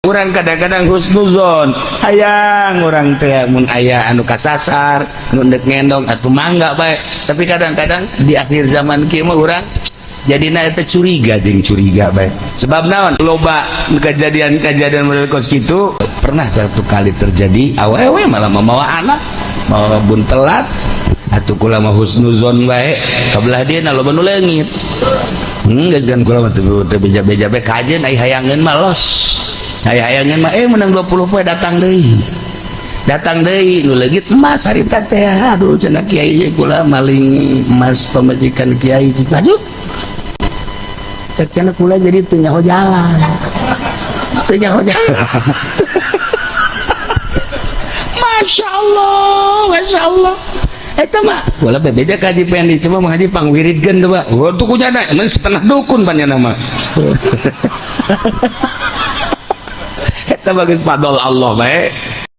Urang kadang-kadang husnuzon, hayang urang teh mun aya anu kasasar nu ndek ngendong atuh mangga bae. Tapi kadang-kadang di akhir zaman kieu mah urang jadina eta curiga jeung curiga bae. Sebab naon? Loba kejadian-kejadian model kos kitu. Pernah satu kali terjadi, awewe malah membawa anak, mawa buntelat. Atuh kula mah husnuzon bae, kabelah dia loba nu leungit. Geus kan kula mah teu teu beja-beja bae, kajen ai hayangeun mah los. Ai hayangeun mah menang 20 poe datang deui. Datang deui nu leungit emas harita teh. Aduh, cenah kiai, kula maling emas pamajikan kiai. Aduh. Cek cenah kula jadi teu nyaho jalan. Teu nyaho jalan. Masya Allah, Masya Allah. Eta mah kula bebeja ka Haji Pendi, coba mah Haji pangwiridkeun coba. Oh, tuh kunyana emang setengah dukun panjana mah. Eta bagus, fadol Allah bae.